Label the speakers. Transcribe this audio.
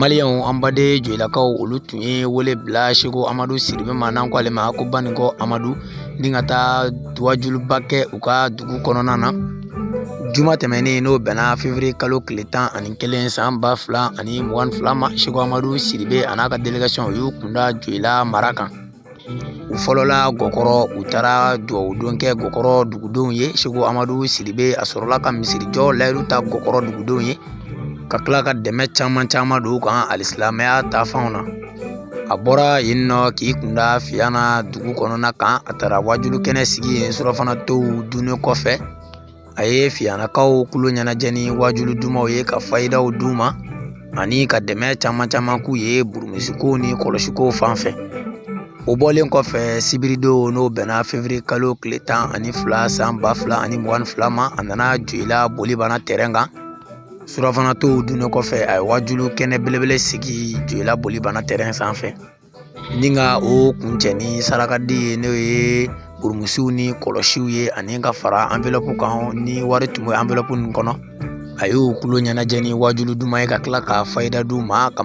Speaker 1: Maliyɛnw, an baden joyilakaw, olu tun ye wele bila Seko Amadu Sidibe ma, n'an ko ale ma ko Banikɔ Amadu, ni ka taa wajuliba kɛ u ka dugu kɔnɔna na juma tɛmɛnen, n'o bɛnna février kalo tile 11 san 2022 ma. Seko Amadu Sidibe a n'a ka délégation, u y'u kunda Joyila mara kan. U fɔlɔla Gɔkɔrɔ, u taara dugawu don kɛ Gɔkɔrɔ dugudenw ye. Seko Amadu Sidibe a sɔrɔla ka misirijɔ layidu ta Gɔkɔrɔ dugudenw ye, ka tila ka dɛmɛ caman caman don u kan alisilamɛya taafanw na. A bɔra yen nɔ k'i kunda Fiyana dugu kɔnɔna kan, a taara wajulu kɛnɛ sigi yen. Surɔfana tow dunnen kɔfɛ, a ye Fiyanakaw tulo ɲɛnajɛ ni wajulu dumanw ye, ka fayidaw d'u ma ani ka dɛmɛ caman caman k'u ye burumisikow ni kɔlɔsikow fan fɛ. O bɔlen kɔfɛ, sibiridon, n'o bɛnna février kalo tile 12 san 2022 ma, a nana Joyila Bolibana terrain kan. Surafana tow dunnen kɔfɛ, a ye wajulu kɛnɛ belebele sigi Joyila Bolibana terrain sanfɛ, ni ka o kuncɛ ni sarakadi ye, n'o ye burumusiw ni kɔlɔsiw ye, ani ka fara enveloppe kan ni wari tun bɛ enveloppe nin kɔnɔ. A y'u tulo ɲɛnajɛ ni wajulu duman ye, ka tila ka fayida d'u ma ka